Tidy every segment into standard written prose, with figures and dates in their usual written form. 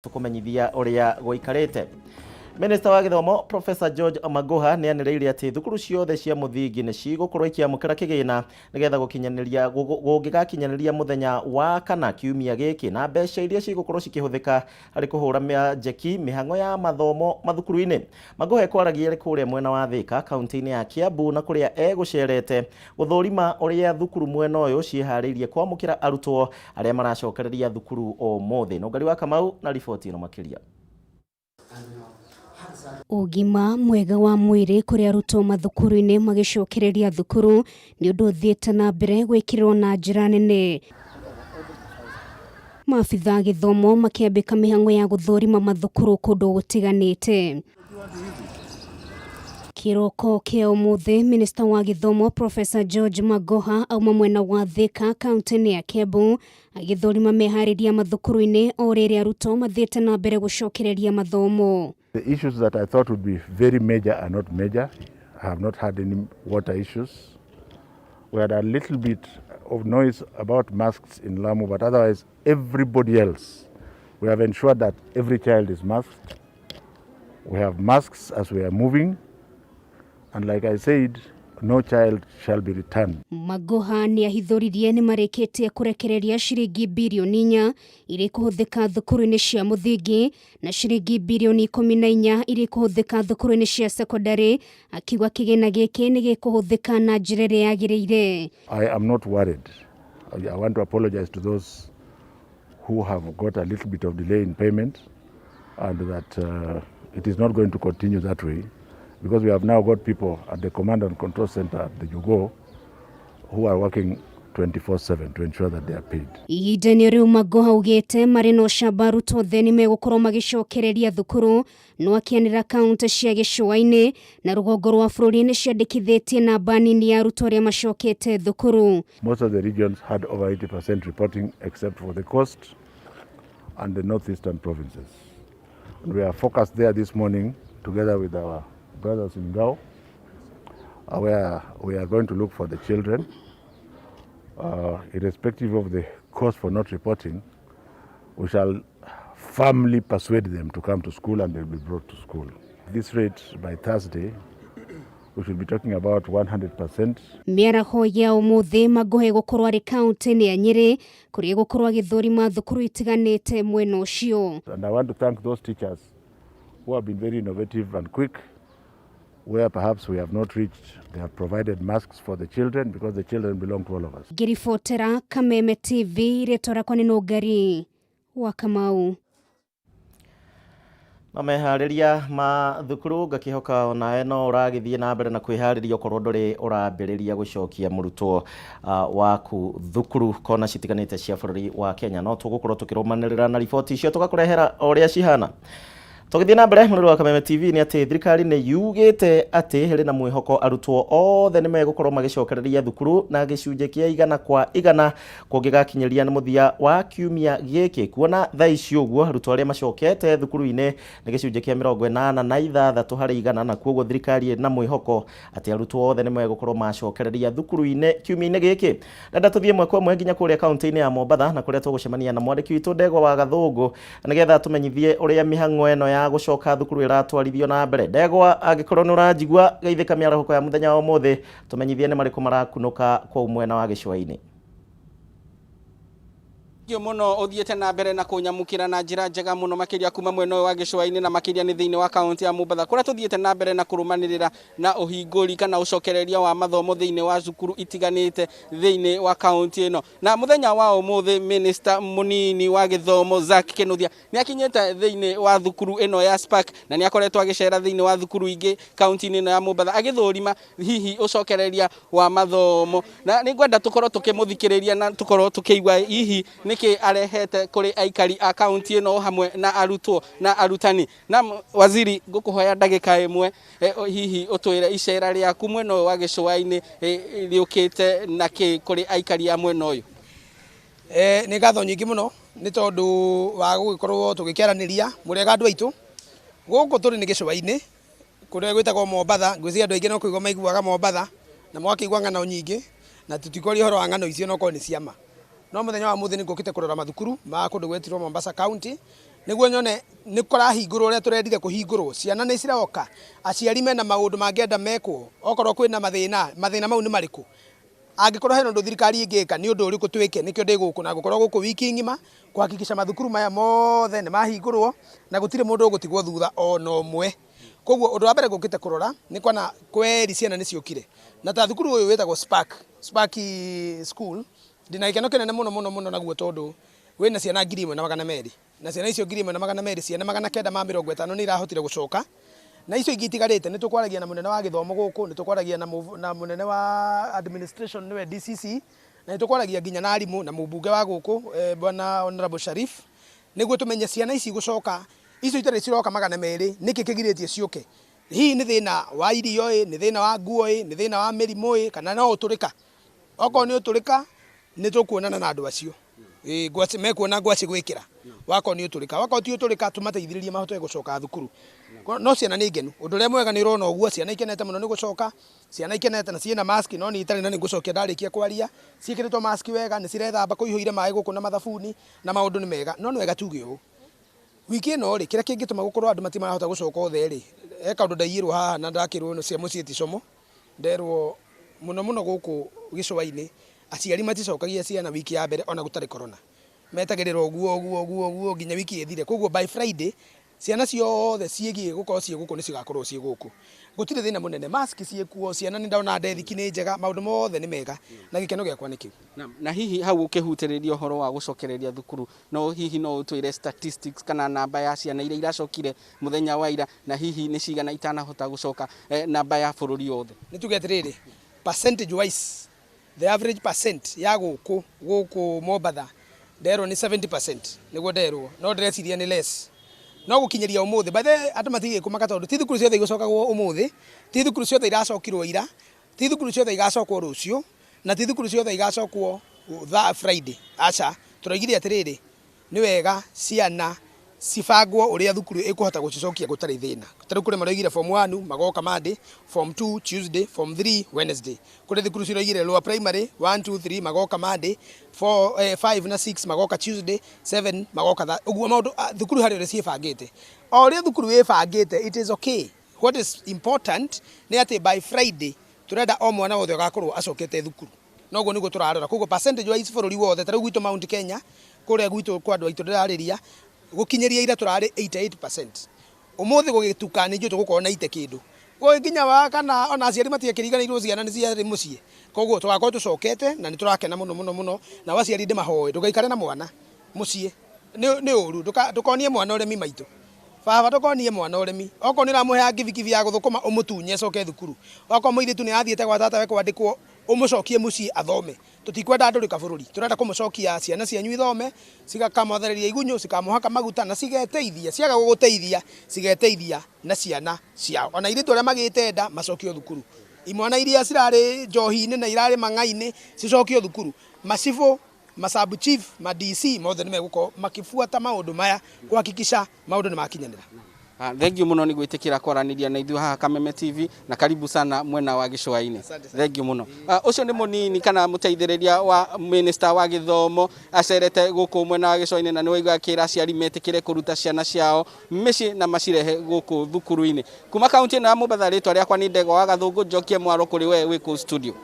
Tũkũmenyithia ũrĩa gũikarĩte. Minista wa gĩthomo Professor George Magoha nĩ anĩrĩire atĩ thukuru ciothe cia mũthingi nĩ cigũkorwo ikĩamũkĩra kĩgĩna nĩgetha gũkinyanĩria gũngĩgakinyanĩria mũthenya wa kana kiumia gĩkĩ, na mbeca iria cigũkorwo cikĩhũthĩka harĩ kũhũra njeki mĩhang'o ya mathomo mathukuru-inĩ. Magoha ekwaragia arĩ kũrĩa mwena wa Thika, kaunti-inĩ ya Kiambu, na kũrĩa egũcerete gũthũrima ũrĩa thukuru mwena ũyũ ciĩharĩirie kwamũkĩra arutwo arĩa maracokereria thukuru ũmũthĩ. Nũngari wa Kamau na riboti ĩno makĩria. Ũgima mwega wa mwĩrĩ kũrĩ arutwo mathukuru-inĩ magĩcokereria thukuru nĩ ũndũ ũthiĩte na mbere gwĩkĩrĩrwo na njĩra nene. Maabitha a gĩthomo makĩambĩka mĩhang'o ya gũthũrima mathukuru kũndũ gũtiganĩte. Kĩroko kĩa ũmũthĩ, Minista wa gĩthomo Professor George Magoha auma mwena wa Thika, kaunti-inĩ ya Kiambu, agĩthũrima meharĩria mathukuru-inĩ o rĩrĩa arutwo mathiĩte na mbere gũcokereria mathomo. The issues that I thought would be very major are not major. I have not had any water issues. We had a little bit of noise about masks in Lamu, but otherwise everybody else, we have ensured that every child is masked. We have masks as we are moving. And like I said, no child shall be returned. Magoha nĩ ahithũririe nĩ marĩkĩtie kũrekereria ciringi birioni 4 iria ikũhũthĩka thukuru-inĩ cia mũthingi na ciringi birioni 14 iria ikũhũthĩka thukuru-inĩ cia sekondarĩ, akiuga kĩgĩna gĩkĩ nĩ gĩkũhũthĩka na njĩra ĩrĩa yagĩrĩire. I am not worried. I want to apologize to those who have got a little bit of delay in payment and that it is not going to continue that way, because we have now got people at the command and control center at the Jogoo who are working 24/7 to ensure that they are paid. Ihinda-inĩ rĩu, Magoha augĩte marĩ na ũcamba arutwo othe nĩ megũkorwo magĩcokereria thukuru, no akĩanĩrĩra kaunti cia gĩcũa-inĩ na rũgongo rwa bũrũri nĩ ciandĩkithĩtie namba nini ya arutwo arĩa macokete thukuru. Most of the regions had over 80% reporting, except for the coast and the northeastern provinces. And we are focused there this morning together with our brothers in Gao, where we are going to look for the children, irrespective of the cause for not reporting. We shall firmly persuade them to come to school and they'll be brought to school. This rate, by Thursday, we should be talking about 100%. Mĩaraho ya ũmũthĩ, Magoha egũkorwo arĩ kaunti-inĩ ya Nyĩrĩ kũrĩa egũkorwo agĩthũrima thukuru itiganĩte mwena ũcio. And I want to thank those teachers who have been very innovative and quick. Where perhaps we have not reached, they have provided masks for the children, because the children belong to all of us. Ngĩribotera Kameme TV, rĩtwa rĩakwa nĩ Nũngari wa Kamau. Na meharĩria ma thukuru, ngakĩhoka onawe no ũragĩthiĩ na mbere na kwĩharĩria okorwo ndũrĩ ũrambĩrĩria gũcokia mũrutwo waku thukuru kona citiganĩte cia bũrũri wa Kenya. No tũgũkorwo tũkĩrũmanĩrĩra na riboti icio, tũgakũrehera o ũrĩa cihana. Tũgĩthiĩ na mbere, mũrũri wa Kameme TV, nĩ atĩ thirikari nĩ yugĩte atĩ ĩrĩ na mwĩhoko arutwo othe nĩ megũkorwo magĩcokereria thukuru na gĩcunjĩ kĩa 100% kũngĩgakinyĩria nĩ mũthia wa kiumia gĩkĩ, kuona thaa ici ũguo arutwo arĩa macokete thukuru-inĩ nĩ gĩcunjĩ kĩa 86%, na kuoguo thirikari ĩna mwĩhoko atĩ arutwo othe nĩ megũkorwo macokereria thukuru-inĩ kiumia-inĩ gĩkĩ. Ndenda tũthiĩ ĩmwe kwa ĩmwe nginya kũrĩa kaunti-inĩ ya Mombatha, na kũrĩa tũgũcemania na mwandĩki witũ Ndegwa wa Gathũngũ nĩgetha tũmenyithie ũrĩa mĩhang'o ĩno ya gũcoka thukuru ĩratwarithio na mbere. Ndegwa, angĩkorwo nĩ ũranjigua, geithĩka mĩarahũko ya mũthenya wa ũmũthĩ, tũmenyithie nĩ marĩkũ marakunũka kũu mwena wa gĩcũa-inĩ. Thengiũ mũno ũthiĩte na mbere na kũnyamũkĩra na njĩra njega mũno makĩria kuma mwena ũyũ wa gĩcũa-inĩ, na makĩria nĩ thĩinĩ wa kaunti ya Mombatha, kũrĩa tũthiĩte na mbere na kũrũmanĩrĩra na ũhingũri kana ũcokereria wa mathomo thĩinĩ wa cukuru itiganĩte thĩinĩ wa kaunti ĩno. Na mũthenya wa ũmũthĩ, minister mũnini wa gĩthomo Zack Kinuthia nĩ akinyĩte thĩinĩ wa thukuru ĩno ya Spark, na nĩ akoretwo agĩcera thĩinĩ wa thukuru ingĩ kaunti-inĩ ĩno ya Mombatha agĩthũrima hihi ũcokereria wa mathomo. Na nĩ ngwenda tũkorwo tũkĩmũthikĩrĩria na tũkorwo tũkĩigua hihi nĩkĩ arehete kũrĩ aikari a kaunti ĩno hamwe na arutwo na arutani. Na waziri, ngũkũhoya ndagĩka 1, hihi ũtwĩre icera rĩaku mwena ũyũ wa gĩcũa-inĩ rĩũkĩte na kĩ kũrĩ aikari a mwena ũyũ? Nĩ ngatho nyingĩ mũno nĩ tondũ wa gũgĩkorwo tũgĩkĩaranĩria. Mũrĩega andũ aitũ, gũkũ tũrĩ nĩ gĩcũa-inĩ kũrĩa gwĩtagwo Mombatha. Ngwĩciria andũ aingĩ no kũigua maiguaga Mombatha na magakĩigua ng'ano nyingĩ, na tũtikwaria ũhoro wa ng'ano icio no korwo nĩ ciama. No mũthenya wa mũthĩ nĩ ngũkĩte kũrora mathukuru ma kũndũ gwetirwo Mombasa County. Nĩguo nyone nĩ kũrahingũrwo ũrĩa tũrendire kũhingũrwo, ciana nĩ ciroka, aciari mena maũndũ mangĩenda mekwo, okorwo kwĩna mathĩna, mathĩna mau nĩ marĩkũ. Angĩkorwo hena ũndũ thirikari ĩngĩka nĩ ũndũ ũrĩkũ twĩke, nĩkĩo ndĩ gũkũ na ngũkorwo gũkũ wiki ng'ima kũhakikisha mathukuru maya mothe nĩ mahingũrwo na gũtirĩ mũndũ ũgũtigwo thutha ona ũmwe. Koguo ũndũ wa mbere ngũkĩte kũrora nĩ kuona kweri ciana nĩ ciũkire, na ta thukuru ũyũ wĩtagwo Spark School, ndĩna gĩkeno kĩnene mũno mũno mũno naguo tondũ wĩna ciana 1200, na ciana icio 1200, ciana 950 nĩ irahotire gũcoka, na icio ingĩ itigarĩte nĩ tũkwaragia na mũnene wa gĩthomo gũkũ, nĩ tũkwaragia na mũnene wa administration nĩwe DCC, na nĩ tũkwaragia nginya na arimũ na mũmbunge wa gũkũ bwana Honorable Sharif, nĩguo tũmenye ciana ici gũcoka, icio itarĩ ciroka 200 nĩkĩ kĩgirĩtie ciũke. Hihi nĩ thĩna wa irio ĩ, nĩ thĩna wa nguo ĩ, nĩ thĩna wa mĩrimũ ĩ, kana no ũtũrĩka. Okorwo nĩ ũtũrĩka nĩ tũkuonana na andũ acio, mekuona ngwaci gwĩkĩra, wakorwo nĩ ũtũrĩka, wakorwo ti ũtũrĩka tũmateithĩrĩrie mahote gũcoka thukuru. No ciana nĩ ngenu, ũndũ ũrĩa mwega nĩ ũrona ũguo, ciana ikenete mũno nĩ gũcoka, ciana ikenete na ciĩna mask, no niĩ itarĩ na nĩ ngũcokia ndarĩkia kwaria, ciĩkĩrĩtwo mask wega, nĩ cirethamba, kũihũire maĩ gũkũ na mathabuni, na maũndũ nĩ mega. No nĩ wega tuge ũũ, wiki ĩno rĩ, kĩrĩa kĩngĩtũma gũkorwo andũ matimarahota gũcoka othe rĩ, he kaũndũ ndaiyĩrwo haha na ndakĩrwo cia mũciĩ ti como, nderwo mũno mũno gũkũ gĩcũa-inĩ aciari maticokagia ciana wiki ya mbere ona gũtarĩ corona, metagĩrĩra ũguo ũguo ũguo ũguo nginya wiki ĩthire. Koguo by Friday ciana ciothe ciĩgiĩ gũkorwo ciĩ gũkũ nĩ cigakorwo ciĩ gũkũ, gũtirĩ thĩna mũnene, mask ciĩkuo, ciana nĩ ndona ndethiki nĩ njega, maũndũ mothe nĩ mega na gĩkeno gĩakwa nĩ kĩu. Na hihi hau ũkĩhutĩrĩria ũhoro wa gũcokereria thukuru, no hihi no ũtwĩre statistics kana namba ya ciana iria iracokire mũthenya wa ira, na hihi nĩ cigana itanahota gũcoka, namba ya bũrũri wothe? Nĩ tuge atĩrĩrĩ, percentage wise the average percent ya gũkũ gũkũ Mombatha nderwo nĩ 70%, nĩguo nderwo, no ndĩreciria nĩ less, no gũkinyĩria ũmũthĩ. By the way, andũ matigiĩ kũmaka tondũ ti thukuru ciothe igũcokagwo ũmũthĩ, ti thukuru ciothe iracokirwo ira, ti thukuru ciothe igacokwo rũciũ, na ti thukuru ciothe igacokwo Friday. Aca, tũroigire atĩrĩrĩ, nĩ wega ciana cibangwo ũrĩa thukuru ĩkũhota gũcicokia gũtarĩ thĩna. Tarĩu kũrĩ maroigire form 1 magoka Monday, form 2 Tuesday, form 3 Wednesday. Kũrĩ thukuru ciroigire lower primary 1 2 3 magoka Monday, 4 5 na 6 magoka Tuesday, 7 magoka ũguo maũndũ thukuru harĩ ũrĩa ciĩbangĩte. O ũrĩa thukuru ĩbangĩte, it is okay. What is important nĩ atĩ by Friday tũrenda o mwana wothe ũgakorwo acokete thukuru. Noguo nĩguo tũrarora. Koguo percentage wise bũrũri wothe, tarĩu gwitũ Mount Kenya, kũrĩa gwitũ kwa andũ aitũ ndĩrarĩria, gũkinyĩria ira tũrarĩ 88%. Ũmũthĩ gũgĩtuka nĩ njũĩ tũgũkorwo na ite kĩndũ. Gũgĩkinya wa kana ona aciari matiakĩriganĩirwo ciana nĩ ciarĩ mũciĩ. Koguo tũgakorwo tũcokete na nĩ tũrakena mũno mũno mũno, na aciari ndĩmahoe ndũgaikare na mwana mũciĩ. Nĩ ũru, ndũkonie mwana ũremi maitũ. Baba ndũkonie mwana ũremi. Okorwo nĩ ũramũheaga kibikibi ya gũthũkũma ũmũtunye acoke thukuru. Okorwo mũirĩtu nĩ athiĩte gwa tatawe kwandĩkwo ũmũcokie mũciĩ athome. Tũtikwenda ndũrĩka bũrũri, tũrenda kũmũcokia ciana cianyu ithome, cigakamwathĩrĩria igunyũ, cikamũhaka maguta na cigeteithia, ciaga gũgũteithia cigeteithia na ciana ciao. Ona airĩtu arĩa magĩte nda macokio thukuru, imwana iria cirarĩ njohi-inĩ na irarĩ mang'ai-inĩ cicokio thukuru, macibũ, masabu chief, ma DC mothe nĩ megũkorwo makĩbuata maũndũ maya kuhakikisha maũndũ nĩ makinyanĩra. Thank you mũno nĩ gwĩtĩkĩra kwaranĩria na ithuĩ haha Kameme TV, na karibu sana mwena wa gĩcũa-inĩ. Thank you mũno. Ũcio nĩ mũnini kana mũteithĩrĩria wa minister wa gĩthomo acerete gũkũ mwena wa gĩcũa-inĩ, na nĩ waigua akĩra aciari metĩkĩre kũruta ciana ciao mĩciĩ na macirehe gũkũ thukuru-inĩ. Kuma kaunti ĩno ya Mombatha, rĩtwa rĩakwa nĩ Ndegwa wa Gathũngũ, njokie mwaro kũrĩ we wĩ kũu studio.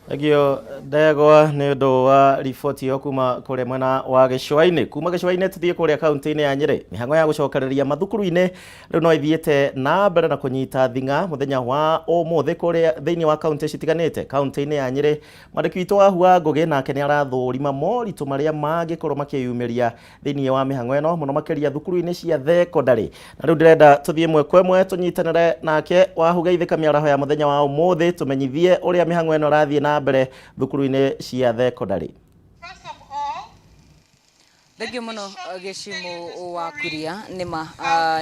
Thengio Ndegwa nĩ ũndũ wa riboti ĩyo kuma kũrĩa mwena wa gĩcũa-inĩ. Kuma gĩcũa-inĩ tũthiĩ kũrĩa kaunti-inĩ ya Nyĩrĩ. Mĩhang'o ya gũcokereria mathukuru-inĩ rĩu no ĩthiĩte na mbere na kũnyita thing'a mũthenya wa ũmũthĩ kũrĩa thĩinĩ wa kaunti citiganĩte. Kaunti-inĩ ya Nyĩrĩ, mwandĩki witũ wa Hua Ngũgĩ nake nĩ arathũrima moritũ marĩa mangĩkorwo makĩyumĩria thĩinĩ wa mĩhang'o ĩno, mũno makĩria thukuru-inĩ cia thekondarĩ. Na rĩu ndĩrenda tũthiĩ ĩmwe kwa ĩmwe tũnyitanĩre nake Wahugeithĩka mĩaraho ya mũthenya wa ũmũthĩ, tũmenyithie ũrĩa mĩhang'o ĩno ĩrathiĩ na mbere thukuru-inĩ cia thekondarĩ. Thengio mũno Gĩcimu wa Kuria. Nĩma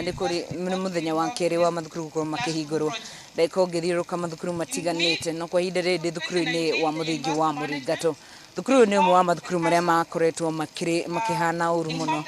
nĩ kũrĩ nĩ mũthenya wa kerĩ wa mathukuru gũkorwo makĩhingũrwo, ndagĩka ũngĩthiũrũrũka mathukuru matiganĩte, no kwa ihinda rĩrĩ ndĩ thukuru-inĩ wa mũthingi wa Mũringatũ. Thukuru ũyũ nĩ ũmwe wa mathukuru marĩa makoretwo makĩhana ũru mũno.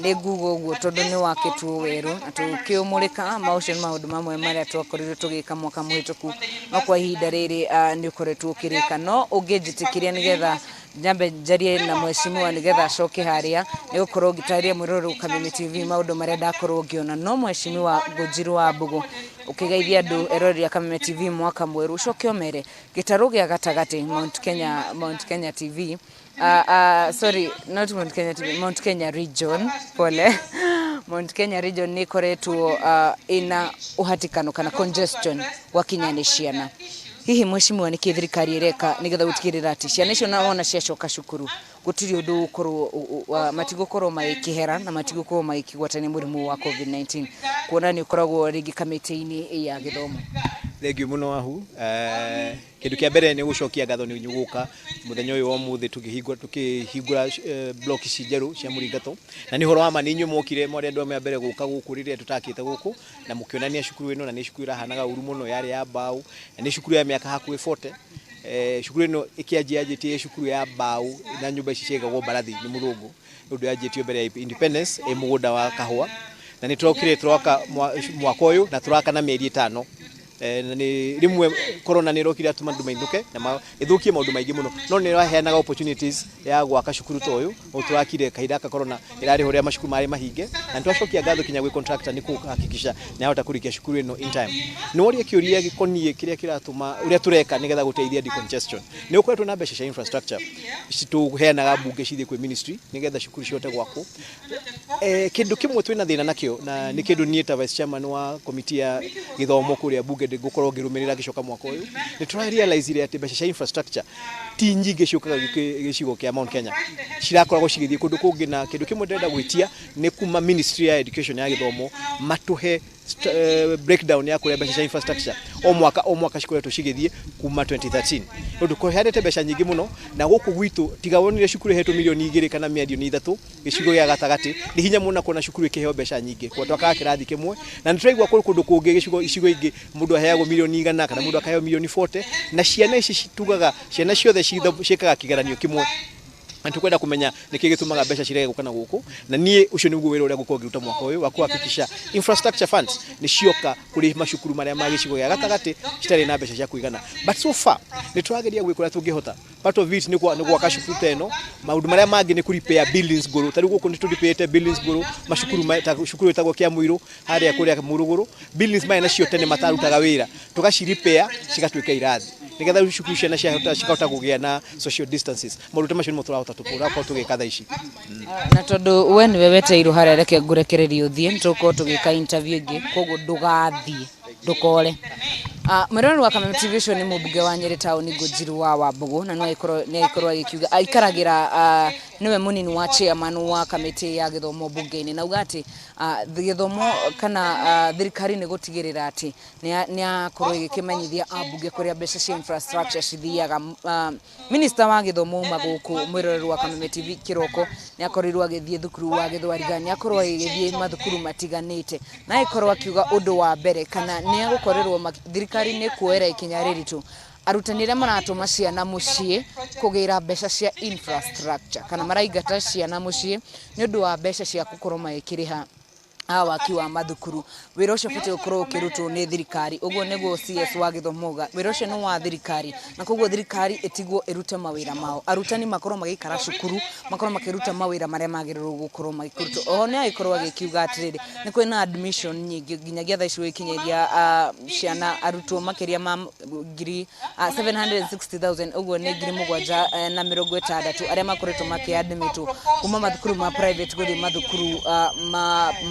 Nĩ nguga ũguo tondũ nĩ wakĩtwo werũ na tũkĩũmũrĩka. Maũcio nĩ maũndũ mamwe marĩa twakorirwo tũgĩka mwaka mũhĩtũku, no kwa ihinda rĩrĩ nĩ ũkoretwo ũkĩrĩka. No ũngĩnjĩtĩkĩria nĩgetha Nyambe njarie na mheshimiwa nigetha acoke haria nĩ gũkorwo ngĩtarĩria mwĩroreri wa Kameme TV maũndũ marĩa ndakorwo ngĩona. No mheshimiwa Ngũnjiru wa Mbũgũ, ũkĩgeithia andũ eroreri a Kameme TV mwaka mwerũ, ũcoke ũmere gĩtarũ gĩa gatagatĩ Mount Kenya, Mount Kenya TV, sorry, not Mount Kenya TV, Mount Kenya Region, pole, Mount Kenya Region nĩ ĩkoretwo ĩna ũhatĩkano kana congestion gwakinya nĩ ciana. Hihi mheshimiwa, nĩkĩ thirikari ĩreka nĩgetha gũtigĩrĩra atĩ ciana icio na wona ciacoka cukuru gũtirĩ ũndũ ũgũkorwo, matigũkorwo magĩkĩhera na matigũkorwo magĩkĩgwatania mũrimũ wa COVID-19, kuona nĩ ũkoragwo rĩngĩ kamĩtĩ-inĩ ya gĩthomo? Thank you mũno, Wahu. Kĩndũ kĩa mbere nĩ gũcokia ngatho nĩ inyuĩ gũka mũthenya ũyũ wa ũmũthĩ tũkĩhingũra block ici njerũ cia Mũringato. Na nĩ ũhoro wa ma, nĩ inyuĩ mwokire mwarĩ andũ amwe a mbere gũka gũkũ rĩrĩa tũtakĩte gũkũ na mũkĩonania cukuru ĩno, na nĩ cukuru ĩrahanaga ũru mũno, yarĩ ya mbaũ, na nĩ cukuru ya mĩaka hakuhĩ 40. Cukuru ĩno ĩkĩanjia yanjĩtie cukuru ya mbaũ na nyũmba ici ciaigagwo mbarathi nĩ mũthũngũ, nĩ ũndũ yanjĩtio mbere ya independence ĩ mũgũnda wa kahũa. Na nĩ tũrokire tũraka mwaka ũyũ na tũraka na mĩeri 5. Na nĩ rĩmwe corona nĩ ĩrokire atũma andũ mainũke na ĩthũkie maũndũ maingĩ mũno, no nĩ ĩraheanaga opportunities ya gwaka cukuru ta ũyũ o tũrakire kahinda gaka corona ĩrarĩ ũrĩa macukuru marĩ mahinge. Na nĩ twacokia ngatho kinya gwĩ contractor nĩ kũhakikisha nĩ ahota kũrĩkia cukuru ĩno in time. Nĩ woria kĩũria gĩkoniĩ kĩrĩa kĩratũma ũrĩa tũreka nĩgetha gũteithia decongestion. Nĩ ũkoretwo na mbeca cia infrastructure tũheanaga mbunge cithiĩ kwĩ ministry nĩgetha cukuru cihote gwakwo. Kĩndũ kĩmwe twĩna thĩna nakĩo, na nĩ kĩndũ niĩ ta vice chairman wa komiti ya gĩthomo kũrĩa bunge ngũkorwo ngĩrũmĩrĩra ngĩcoka mwaka ũyũ, nĩ tũrarealize atĩ mbeca cia infrastructure ti nyingĩ ciũkaga gĩcigo kĩa Mount Kenya, cirakoragwo cigĩthiĩ kũndũ kũngĩ. Na kĩndũ kĩmwe ndĩrenda gwĩtia nĩ kuma ministry ya education, ya gĩthomo, matũhe breakdown ya kũrĩa mbeca cia infrastructure o mwaka o mwaka cikoretwo cigĩthiĩ kuma 2013, tondũ kũheanĩte mbeca nyingĩ mũno na gũkũ gwitũ, tiga wonire cukuru ĩhetwo mirioni 2 kana mirioni 3. Gĩcigo gĩa gatagatĩ nĩ hinya mũno kuona cukuru ĩkĩheo mbeca nyingĩ kwa twakaga kĩrathi kĩmwe. Na nĩ tũraigua kũrĩ kũndũ kũngĩ gĩcigo icigo ingĩ mũndũ aheagwo mirioni 100 kana mũndũ akaheo mirioni 40, na ciana ici tugaga ciana ciothe ciĩkaga kĩgeranio kĩmwe, na tukwenda kumenya nĩkĩ gĩtũmaga mbeca cirege gũka na gũkũ. Na niĩ ũcio nĩguo wĩra ũrĩa ngũkorwo ngĩruta mwaka ũyũ wa kũhakikisha infrastructure funds nĩ cioka kũrĩ macukuru marĩa ma gĩcigo gĩa gatagatĩ citarĩ na mbeca cia kũigana. But so far nĩ tũrageria gwĩka ũrĩa tũngĩhota. Part of it nĩ gwaka cukuru ta ĩno. Maũndũ marĩa mangĩ nĩ kũ repair buildings ngũrũ. Ta rĩu gũkũ nĩ tũ buildings ngũrũ, macukuru ta cukuru ĩtagwo Kĩamũirũ harĩa kũrĩa Mũrũgũrũ, buildings marĩ nacio tene matarutaga wĩra, tũgaci repair cigatuĩka irathi nĩgetha cukuru ciana ciahota cikahota kũgĩa na social distances. Maũndũ ta macio nĩmo tũrahota tũrakorwo tũgĩka thaa ici. Na tondũ we nĩwe weteirwo harĩa, reke ngũrekererie ũthiĩ, nĩ tũgũkorwo tũgĩka interview ĩngĩ, koguo ndũgathiĩ, ndũkore. Mwĩroreri wa Kameme TV, ũcio nĩ mũmbunge wa Nyĩrĩ Town, Ngũnjiru wa Wambũgũ, na no agĩkorwo nĩ agĩkorwo agĩkiuga aikaragĩra, nĩwe mũnini wa chairman wa kamĩtĩ ya gĩthomo mbunge-inĩ, na auga atĩ gĩthomo kana thirikari nĩ gũtigĩrĩra atĩ nĩ yakorwo ĩgĩkĩmenyithia ambunge kũrĩa mbeca cia infrastructure cithiaga. Minister wa gĩthomo uma gũkũ, mwĩroreri wa Kameme TV, kĩroko nĩ akorirwo agĩthiĩ thukuru wa Gĩthwariga, nĩ akorwo agĩgĩthiĩ mathukuru matiganĩte, na agĩkorwo akiuga ũndũ wa mbere kana nĩ agũkorerwo thirikari nĩ kuoera ikinya rĩritũ arutani arĩa maratũma ciana mũciĩ kũgĩra mbeca cia infrastructure, kana maraingata ciana mũciĩ nĩ ũndũ wa mbeca cia gũkorwo magĩkĩrĩha waki wa mathukuru. Wĩra ũcio ũbatiĩ gũkorwo ũkĩrutwo nĩ thirikari. Ũguo nĩguo CS wa gĩthomo auga, wĩra ũcio nĩ wa thirikari, na koguo thirikari ĩtigwo ĩrute mawĩra mao, arutani makorwo magĩikara cukuru, makorwo makĩruta mawĩra marĩa magĩrĩirwo gũkorwo makĩrutwo. Oho nĩ agĩkorwo agĩkiuga atĩrĩrĩ, nĩ kwĩ na admission nyingĩ nginyagia thaa ici gũgĩkinyĩria ciana, arutwo makĩria ma ngiri 760,000, ũguo nĩ 760,000 arĩa makoretwo makĩadmitwo kuma mathukuru ma private gũthiĩ mathukuru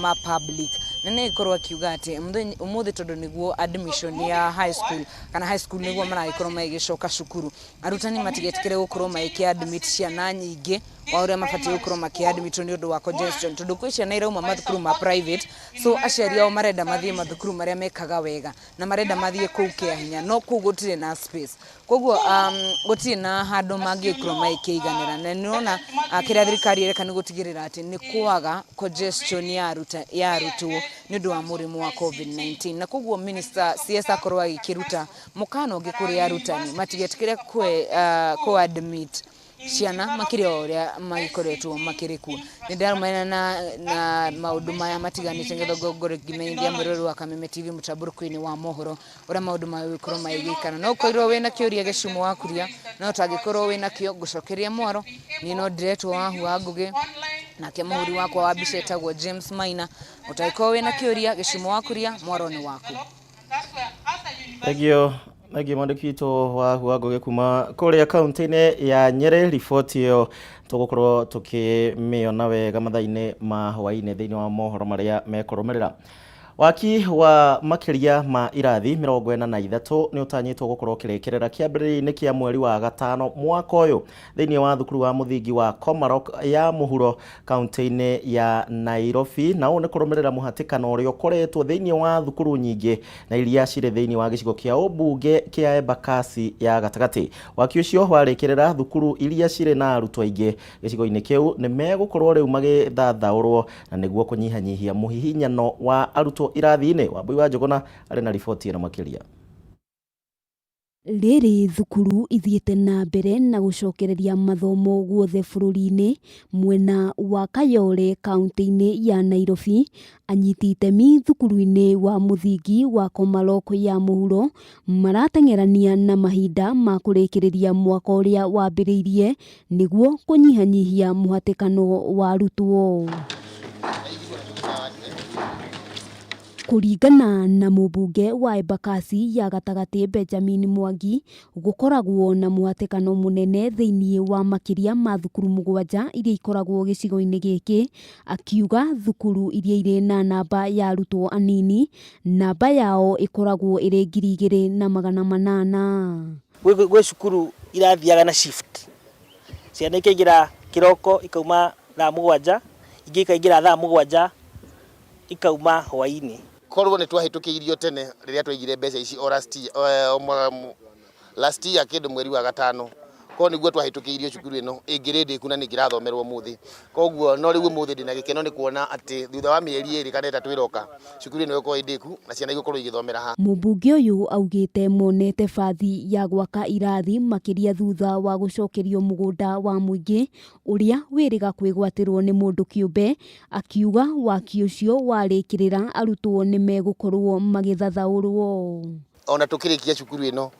ma public. Na nĩ agĩkorwo akiuga atĩ ũmũthĩ, tondũ nĩguo admission ya high school kana high school nĩguo maragĩkorwo magĩgĩcoka cukuru, arutani matigetĩkĩre gũkorwo magĩkĩ admit ciana nyingĩ wa ũrĩa mabatiĩ gũkorwo makĩ-admitwo nĩ ũndũ wa congestion, tondũ kwĩ ciana irauma mathukuru ma private, so aciari ao marenda mathiĩ mathukuru marĩa mekaga wega na marenda mathiĩ kũu kĩa hinya, no kũu gũtirĩ na space, koguo gũtirĩ na handũ mangĩkorwo magĩkĩiganĩra. Na nĩũrona kĩrĩa thirikari ĩreka nĩ gũtigĩrĩra atĩ nĩ kwaga congestion ya arutwo nĩ ũndũ wa mũrimũ wa COVID-19. Na koguo minister CS akorwo agĩkĩruta mũkana ũngĩ kũrĩ arutani matigetĩkĩre kũ admit. Ciana makĩria wa ũrĩa magĩkoretwo makĩrĩ kuo. Nĩ ndarũmana na maũndũ maya matiganĩte nĩgetha ngorwo ngĩmenyithia mwĩroreri wa Kameme TV mũtambũrũko-inĩ wa mohoro ũrĩa maũndũ magũgĩkorwo magĩgĩikara. No ũkorirwo wĩna kĩũria Gĩcumo wa Kuria, no ũtangĩkorwo wĩna kĩo ngũcokeria mwaro. Niĩ no ndĩretwo Wahu wa Ngũgĩ, nake mũhũri wakwa wa mbica etagwo James Maina. Ũtangĩkorwo wĩna kĩũria Gĩcumo wa Kuria, mwaro nĩ waku. Thank you, thengiũ mwandĩki witũ wa Ngũgĩ kuma kũrĩa kaunti-inĩ ya Nyĩrĩ. Riboti ĩyo tũgũkorwo tũkĩmĩona wega mathaa-inĩ ma hwaĩ-inĩ thĩinĩ wa mohoro marĩa mekũrũmĩrĩra. Waki wa makĩria ma irathi 43 nĩ ũtanyĩtwo gũkorwo ũkĩrĩkĩrĩra kĩambĩrĩria-inĩ kĩa mweri wa gatano mwaka ũyũ thĩinĩ wa thukuru wa mũthingi wa Komarok ya mũhuro kaunti-inĩ ya Nairobi, na ũũ nĩ kũrũmĩrĩra mũhatĩkano ũrĩa ũkoretwo thĩinĩ wa thukuru nyingĩ na iria cirĩ thĩinĩ wa gĩcigo kĩa ũmbunge kĩa Embakasi ya gatagatĩ. Waki ũcio warĩkĩrĩra, thukuru iria cirĩ na arutwo aingĩ gĩcigo-inĩ kĩu nĩ megũkorwo rĩu magĩthathaũrwo na nĩguo kũnyihanyihia mũhihinyano wa arutwo irathi-inĩ. Wambui wa Njũgũna arĩ na riboti ĩno makĩria. Rĩrĩ thukuru ithiĩte na mbere na gũcokereria mathomo guothe bũrũri-inĩ, mwena wa Kayole kaunti-inĩ ya Nairobi, anyiti itemi thukuru-inĩ wa mũthingi wa Komarok ya mũhuro marateng'erania na mahinda ma kũrĩkĩrĩria mwaka ũrĩa wambĩrĩirie nĩguo kũnyihanyihia mũhatĩkano wa arutwo. Kũringana na mũmbunge wa Embakasi ya gatagatĩ Benjamin Mwangi, gũkoragwo na mũhatĩkano mũnene thĩinĩ wa makĩria ma thukuru 7 iria ikoragwo gĩcigo-inĩ gĩkĩ, akiuga thukuru iria irĩ na namba ya arutwo anini, namba yao ĩkoragwo ĩrĩ 2800. Gwĩ cukuru irathiaga na shift, ciana ikaingĩra kĩroko ikauma thaa 7, ingĩ ikaingĩra thaa 7 ikauma hwaĩ-inĩ. Korwo nĩ twahĩtũkĩirio tene rĩrĩa twaigire mbeca ici o last year, last year kĩndũ mweri wa gatano, korwo nĩguo twahĩtũkĩirio cukuru ĩno ĩngĩrĩ ndĩku na nĩ ĩngĩrathomerwo ũmũthĩ. Koguo no rĩu ũmũthĩ ndĩna gĩkeno nĩ kuona atĩ thutha wa mĩeri 2 kana 3 ĩroka cukuru ĩno ĩgũkorwo ĩ ndĩku na ciana igũkorwo igĩthomera haha. Mũmbunge ũyũ augĩte monete bathi ya gwaka irathi makĩria thutha wa gũcokerio mũgũnda wa mũingĩ ũrĩa wĩrĩga kwĩgwatĩrwo nĩ mũndũ kĩũmbe, akiuga waki ũcio warĩkĩrĩra arutwo nĩ megũkorwo magĩthathaũrwo. Ona tukirikia cukuru ĩno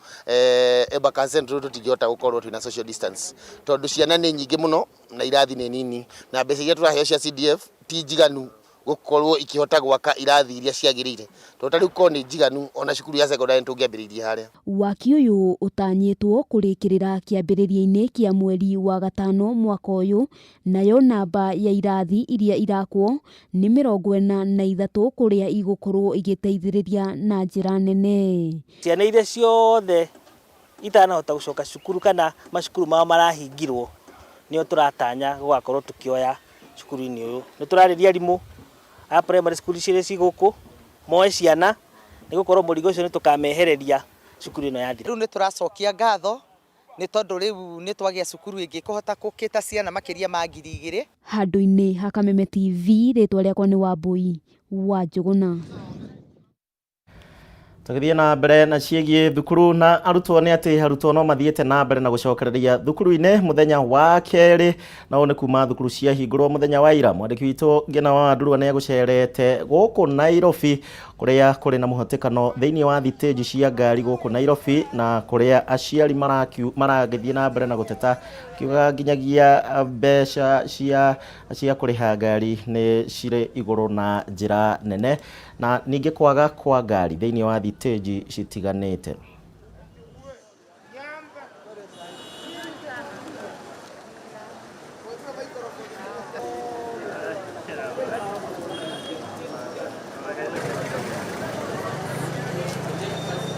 Embakasi Central tũtingĩhota gũkorwo twĩna social distance tondũ ciana nĩ nyingĩ mũno na irathi nĩ nini, na mbeca iria tũraheo cia CDF ti njiganu gũkorwo ikĩhota gwaka irathi iria ciagĩrĩire, tondũ ta rĩu korwo nĩ njiganu ona cukuru ya secondary nĩ tũngĩambĩrĩirie harĩa. Waki ũyũ ũtanyĩtwo kũrĩkĩrĩra kĩambĩrĩria-inĩ kĩa mweri wa gatano mwaka ũyũ, nayo namba ya irathi iria irakwo nĩ 43 kũrĩa igũkorwo igĩteithĩrĩria na njĩra nene. Ciana iria ciothe itanahota gũcoka cukuru kana macukuru mao marahingirwo, nĩo tũratanya gũgakorwo tũkĩoya cukuru-inĩ ũyũ. Nĩ tũrarĩria arimũ a primary school ciria ci gũkũ moe ciana, nĩ gũkorwo mũrigo ũcio nĩ tũkamehereria cukuru ĩno yathira. Rĩu nĩ tũracokia ngatho nĩ tondũ rĩu nĩ twagĩa cukuru ĩngĩ kũhota gũkĩta ciana makĩria ma 2000. Handũ-inĩ ha Kameme TV, rĩtwa rĩakwa nĩ Wambui wa Njũgũna. Tũgĩthiĩ na mbere na ciĩgiĩ thukuru na arutwo nĩ atĩ arutwo no mathiĩte na mbere na gũcokereria thukuru-inĩ mũthenya wa kerĩ, na ũũ nĩ kuma thukuru ciahingũrwo mũthenya wa ira. Mwandĩki witũ Ngĩna wa Wandurwa nĩ egũcerete gũkũ Nairobi kũrĩa kũrĩ na mũhatĩkano thĩinĩ wa thitĩnji cia ngari gũkũ Nairobi, na kũrĩa aciari maragĩthiĩ na mbere na gũteta kiugaga nginyagia mbeca cia kũrĩha ngari nĩ cirĩ igũrũ na njĩra nene, na ningĩ kwaga kwa ngari thĩinĩ wa thitĩnji citiganĩte.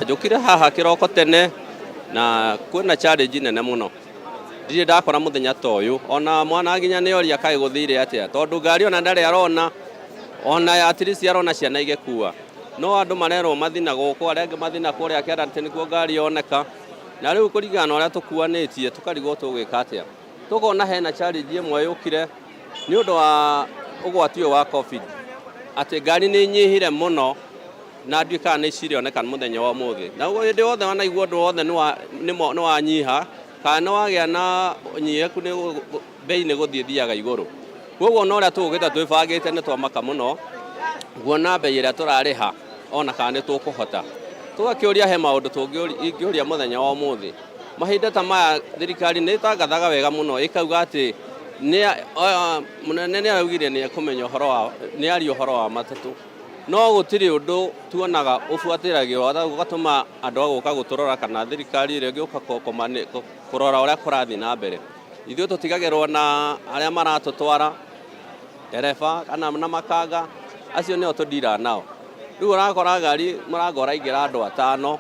Njũkire haha kĩroko tene na kwĩna challenge nene mũno. Ndirĩ ndakora mũthenya ta ũyũ, ona mwana nginya nĩ oria kaĩ gũthire atĩa, tondũ ngari ona ndarĩ arona, ona at least arona ciana igĩkua. No andũ marerwo mathi na gũkũ, arĩa angĩ mathi na kũrĩa kĩanda atĩ nĩkuo ngari yoneka. Na rĩu kũringana na ũrĩa tũkuanĩtie tũkarigwo tũgwĩka atĩa. Tũkona hena challenge ĩmwe yũkire nĩ ũndũ wa ũgwati ũyũ wa COVID, atĩ ngari nĩ inyihire mũno na ndiũĩ kana nĩ cirĩoneka mũthenya wa ũmũthĩ. Na hĩndĩ yothe wanaigua ũndũ wothe nĩ wanyiha, Kana nĩ wagĩa na ũnyiheku nĩ mbei nĩ gũthiĩ ĩthiaga igũrũ. Koguo ona ũrĩa tũgũkĩte twĩbangĩte nĩ twamaka mũno kuona mbei ĩrĩa tũrarĩha ona kana nĩ tũkũhota. Tũgakĩũria he maũndũ ingĩũria mũthenya wa ũmũthĩ. Mahinda ta maya thirikari nĩ ĩtangathaga wega mũno ĩkauga atĩ mũnene nĩ araugire nĩ ekũmenya ũhoro wa, nĩ aria ũhoro wa matatũ. No gũtirĩ ũndũ tuonaga ũbuatĩragĩrwo ũgatũma andũ a gũka gũtũrora kana thirikari ĩrĩa ĩngĩũka kũrora ũrĩa kũrathiĩ na mbere. Ithuĩ tũtigagĩrwo na arĩa maratũtwara, ndereba kana na makanga, acio nĩo tũndiraga nao. Rĩu ũrakora ngari mũrango ũraingĩra andũ atano,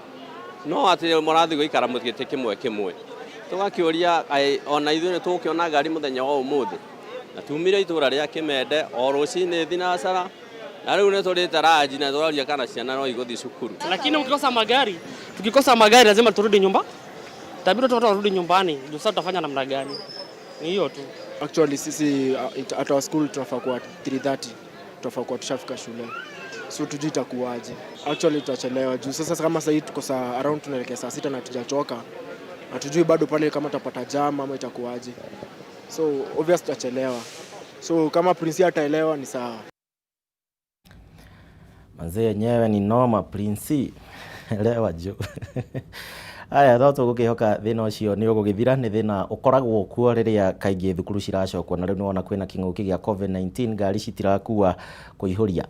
no atĩ mũrathiĩ gũikara gĩtĩ kĩmwe kĩmwe. Tũgakĩũria kaĩ ona ithuĩ nĩ tũgũkĩona ngari mũthenya wa ũmũthĩ? Na tumire itũra rĩa Kĩmende o rũcinĩ thinacara, na rĩu nĩ tũrĩte ranji na tũroria kana ciana no igũthiĩ cukuru. Lakini ukikosa magari, tukikosa magari lazima turudi nyumba. Itabidi watoto warudi nyumbani. Ndio sasa tutafanya namna gani? Ni hiyo tu. Actually sisi at our school tunafaa kuwa 3:30 tunafaa kuwa tushafika shule, so tujui itakuwaje. Actually tutachelewa juu sasa kama sahii tuko saa around tunaelekea saa 6 na tujatoka, hatujui bado pale kama tutapata jam ama itakuwaje, so obvious tutachelewa. So kama Prince ataelewa ni sawa. Manze yenyewe ni noma Prince. Elewa jo. Aya no tũgũkĩhoka thĩna ũcio nĩ ũgũgĩthira. Nĩ thĩna ũkoragwo kuo rĩrĩa kaingĩ thukuru ciracokwo, na rĩu nĩwona kwĩna kĩng'ũki gĩa COVID-19, ngari citirakua kũihũria.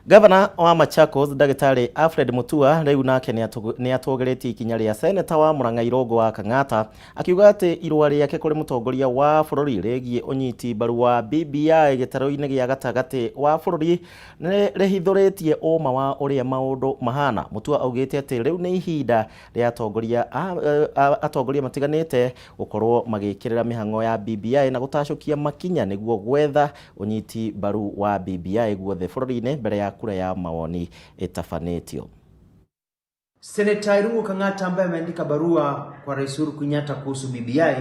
Gavana wa Machakos Ndagĩtarĩ Alfred Mutua rĩu nake nĩ atũgĩrĩtie ikinya rĩa seneta wa Murang'a Irũngũ wa Kang'ata, akiuga atĩ irũa rĩake kũrĩ mũtongoria wa bũrũri rĩgiĩ ũnyiti mbaru wa BBI gĩtarũ-inĩ gĩa gatagatĩ wa bũrũri nĩ rĩhithũrĩtie ũma wa ũrĩa maũndũ mahana. Mutua augĩte atĩ rĩu nĩ ihinda rĩa atongoria matiganĩte gũkorwo magĩkĩrĩra mĩhang'o ya BBI na gũtacũkia makinya nĩguo gwetha ũnyiti mbaru wa BBI guothe bũrũri-inĩ mbere ya kura ya mawoni ĩtabanĩtio. Seneta Irungu Kang'ata ambaye ameandika barua kwa Rais Uhuru Kenyatta kuhusu BBI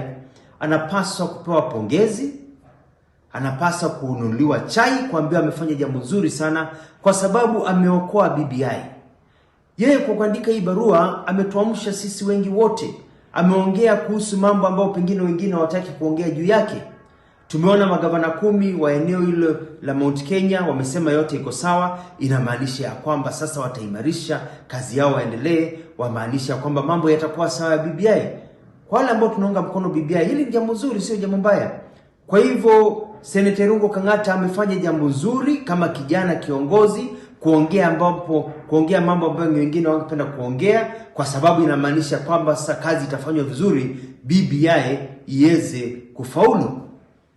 anapaswa kupewa pongezi, anapaswa kununuliwa chai, kuambiwa amefanya jambo nzuri sana kwa sababu ameokoa BBI. Yeye kwa kuandika hii barua ametuamsha sisi wengi wote. Ameongea kuhusu mambo ambayo pengine wengine hawataki kuongea juu yake. Tumeona magavana 10 wa eneo hilo la Mount Kenya wamesema yote iko sawa. Inamaanisha ya kwamba sasa wataimarisha kazi yao, waendelee, wamaanisha kwamba mambo yatakuwa sawa ya BBI. Kwa wale ambao tunaunga mkono BBI, hili ni jambo zuri, sio jambo mbaya. Kwa hivyo Seneta Irungu Kang'ata amefanya jambo zuri kama kijana kiongozi, kuongea mambo ambayo wengine wangependa kuongea, kwa sababu inamaanisha kwamba sasa kazi itafanywa vizuri, BBI iweze kufaulu.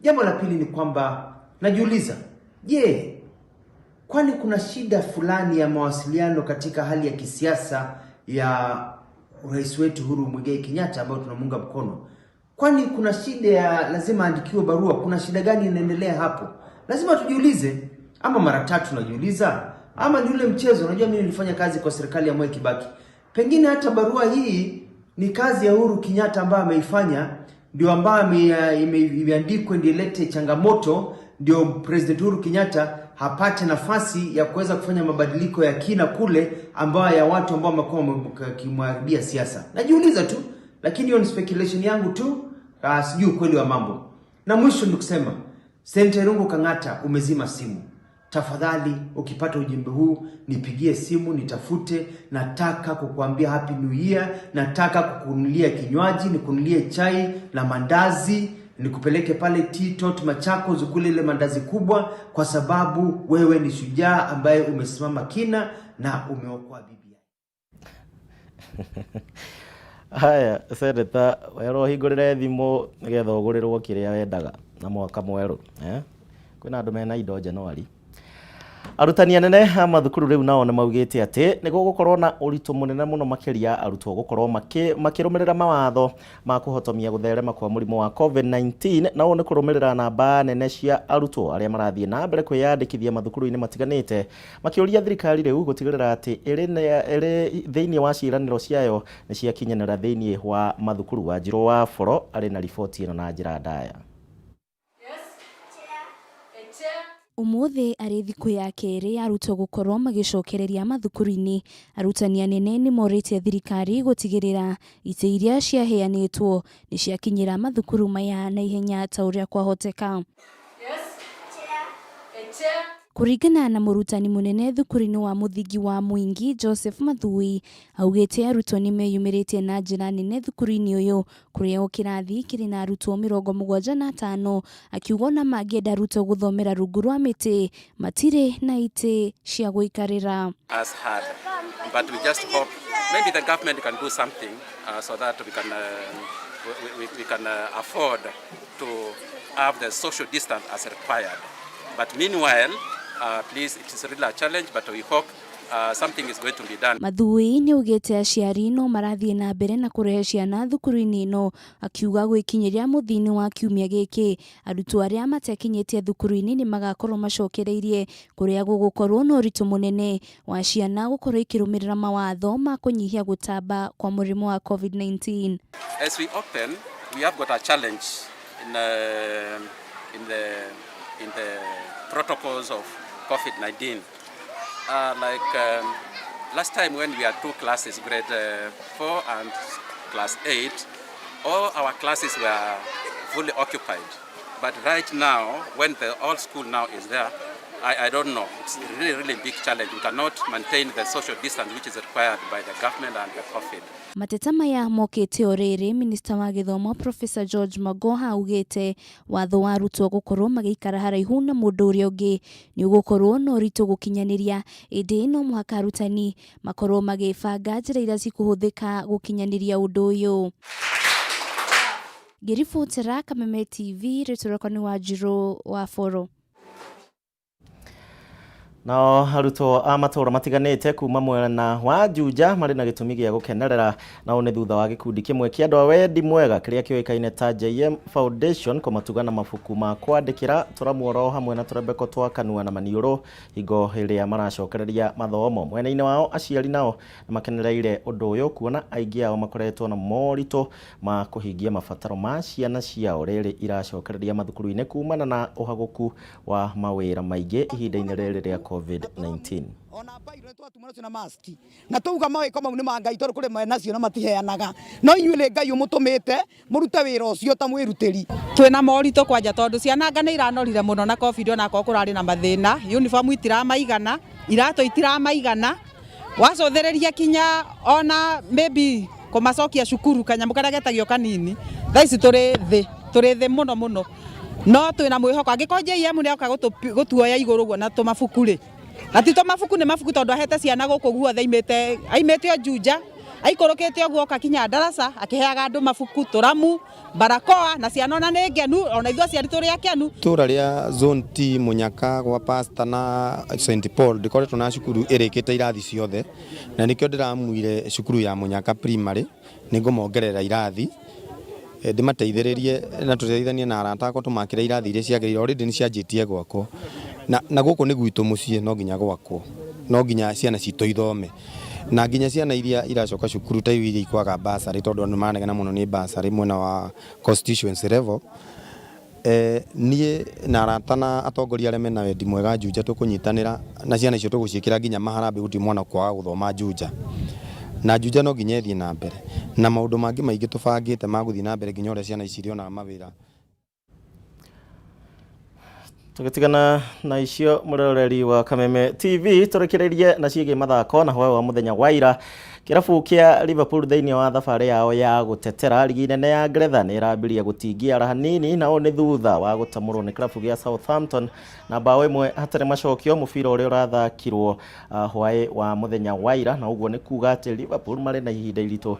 Jambo la pili ni kwamba najiuliza, je, kwani kuna shida fulani ya mawasiliano katika hali ya kisiasa ya rais wetu Uhuru Muigai Kenyatta ambayo tunamuunga mkono? Kwani kuna shida ya lazima aandikiwe barua? Kuna shida gani inaendelea hapo? Lazima tujiulize, ama mara tatu tunajiuliza, ama ni ule mchezo. Unajua mimi nilifanya kazi kwa serikali ya Mwai Kibaki. Pengine hata barua hii ni kazi ya Uhuru Kenyatta ambayo ameifanya, ndio ambayo imeandikwa ndio ilete changamoto, ndio President Uhuru Kenyatta hapate nafasi ya kuweza kufanya mabadiliko ya kina kule ambayo ya watu ambao wamekuwa wakimharibia siasa. Najiuliza tu, lakini hiyo ni speculation yangu tu, sijui ukweli wa mambo. Na mwisho ni kusema, Senator Irungu Kang'ata, umezima simu. Tafadhali ukipata ujumbe huu nipigie simu, nitafute. Nataka kukuambia Happy New Year, nataka kukununulia kinywaji, nikununulie chai na mandazi, nikupeleke pale Tea Tot Machakos ukule ile mandazi kubwa, kwa sababu wewe ni shujaa ambaye umesimama kina na umeokoa BBI. Haya, Senator, werwo hingũrĩre thimũ nĩgetha ũgũrĩrwo kĩrĩa wendaga na mwaka mwerũ, eh? Kwĩna andũ mena indo Januari. Arutani anene a mathukuru rĩu nao nĩ maugĩte atĩ nĩ gũgũkorwo na ũritũ mũnene mũno makĩria arutwo gũkorwo makĩrũmĩrĩra mawatho ma kũhotomia gũtherema kwa mũrimũ wa COVID-19, na ũũ nĩ kũrũmĩrĩra namba nene cia arutwo arĩa marathiĩ na mbere kwĩyandĩkithia mathukuru-inĩ matiganĩte, makĩũria thirikari rĩu gũtigĩrĩra atĩ ĩrĩ thĩinĩ wa ciĩranĩro ciayo nĩ ciakinyanĩra thĩinĩ wa mathukuru. Wanjirũ wa Boro arĩ na riboti ĩno na njĩra ndaya. Ũmũthĩ arĩ thikũ ya kerĩ ya arutwo gũkorwo magĩcokereria mathukuru-inĩ, arutani anene nĩ morĩtie thirikari gũtigĩrĩra itĩ iria ciaheanĩtwo nĩ ciakinyĩra mathukuru maya na ihenya ta ũrĩa kwahoteka. Kũringana na mũrutani mũnene thukuru-inĩ wa mũthingi wa Mwingi Joseph Mathui, augĩte arutwo nĩ meyumĩrĩtie na njĩra nene thukuru-inĩ ũyũ kũrĩa o kĩrathi kĩrĩ na arutwo 75, akiuga ona mangĩenda arutwo gũthomera rungu rwa mĩtĩ matirĩ na itĩ cia gũikarĩra. As hard. But we just hope maybe the government can do something so that we can afford to have the social distance as required. But meanwhile, please, it is really a challenge, but we hope something is going to be done. Mathui nĩ augĩte aciari no marathiĩ na mbere na kũrehe ciana thukuru-inĩ ĩno, akiuga gwĩkinyĩria mũthia-inĩ wa kiumia gĩkĩ arutwo arĩa matekinyĩtie thukuru-inĩ nĩ magakorwo macokereirie kũrĩa gũgũkorwo na ũritũ mũnene wa ciana gũkorwo ikĩrũmĩrĩra mawatho ma kũnyihia gũtamba kwa mũrimũ wa COVID-19. As we open, we have got a challenge in the protocols of COVID-19. Like last time when we had two classes, grade 4 and class 8, all our classes were fully occupied. But right now, when the all school now is there, I don't know. It's really, really big challenge. We cannot maintain the social distance which is required by the government and the COVID. Mateta maya mokĩte o rĩrĩ minista wa gĩthomo Professor George Magoha augĩte watho wa arutwo gũkorwo magĩikara haraihu na mũndũ ũrĩa ũngĩ nĩ ũgũkorwo na ũritũ gũkinyanĩria, ĩndĩ no mũhaka arutani makorwo magĩbanga njĩra iria cikũhũthĩka gũkinyanĩria ũndũ ũyũ. Ngĩribotera Kameme TV, rĩtwa rĩakwa nĩ Wanjirũ wa Boro. Nao arutwo a matũũra matiganĩte kuma mwena wa Juja marĩ na gĩtũmi gĩa gũkenerera, nao nĩ thutha wa gĩkundi kĩmwe kĩa andũ a wendi mwega kĩrĩa kĩũĩkaine ta JM Foundation kũmatuga na mabuku ma kwandĩkĩra, tũramu oro hamwe na tũrembeko twa kanua na maniũrũ hingo ĩrĩa maracokereria mathomo. Mwena-inĩ wao aciari nao nĩ makenereire ũndũ ũyũ kuona aingĩ ao makoretwo na moritũ ma kũhingia mabataro ma ciana ciao rĩrĩ iracokereria mathukuru-inĩ kumana na ũhagũku wa mawĩra maingĩ ihinda-inĩ rĩrĩ rĩa COVID-19. Na maski na tuuga mawĩko mau nĩ ma Ngai tondũ kũrĩ menacio na matiheanaga, no inyuĩ nĩ Ngai ũmũtũmĩte mũrute wĩra ũcio ta mwĩrutĩri. Twĩna moritũ kwanja tondũ ciana anga nĩ iranorire mũno na COVID, onakorwo kũrarĩ na mathĩna, uniform itiramaigana, iratũ itiramaigana, wacũthĩrĩria kinya ona maybe kũmacokia cukuru kanyamũ karĩa getagio kanini. Thaa ici tũrĩ thĩ, tũrĩ thĩ mũno mũno, no twĩna mwĩhoko angĩkorwo JM nĩ oka gũtuoya igũrũ ũguo na tũmabuku rĩ, na ti tũmabuku, nĩ mabuku, tondũ ahete ciana gũkũ guothe, aimĩte aimĩte o Juja aikũrũkĩte ũguo oka kinya ndaraca akĩheaga andũ mabuku, tũramu, barakoa, na ciana ona nĩ ngenu, ona ithuĩ aciari tũrĩ akenu. Itũra rĩa Zone T, Munyaka gwa Pastor na St Paul, ndikoretwo na cukuru ĩrĩkĩte irathi ciothe, na nĩkĩo ndĩramuire cukuru ya Munyaka Primary nĩ ngũmongerera irathi, ndĩmateithĩrĩrie na tũteithanie na arata akwa tũmakĩre irathi iria ciagĩrĩire. Already nĩ cianjĩtie gwakwo na gũkũ nĩ gwitũ mũciĩ, no nginya gwakwo, no nginya ciana citũ ithome, na nginya ciana iria iracoka cukuru ta iria ikwaga bursary, tondũ andũ maranegena mũno nĩ bursary mwena wa constituency level. Niĩ na arata na atongoria arĩa mena wendi mwega Juja tũkũnyitanĩra na ciana icio tũgũciĩkĩra nginya maharambĩ, gũtirĩ mwana kwaga gũthoma Juja, na Juja no nginya ĩthiĩ na mbere na maũndũ mangĩ maingĩ tũbangĩte ma gũthiĩ na mbere nginya ũrĩa ciana ici irĩonaga mawĩra. Tũgĩtigana na icio, mũroreri wa Kameme TV, tũrekererie na ciĩgiĩ mathako na hwaĩ wa mũthenya wa ira kĩrabu kĩa Liverpool thĩinĩ wa thabarĩ yao ya gũtetera rigi nene ya Ngeretha nĩ ĩrambirie gũtingiara hanini, na ũũ nĩ thutha wa gũtamũrwo nĩ kĩrabu gĩa Southampton na 1-0 mũbira ũrĩa ũrathakirwo hwaĩ wa mũthenya wa ira, na ũguo nĩ kuga atĩ Liverpool marĩ na ihinda iritũ.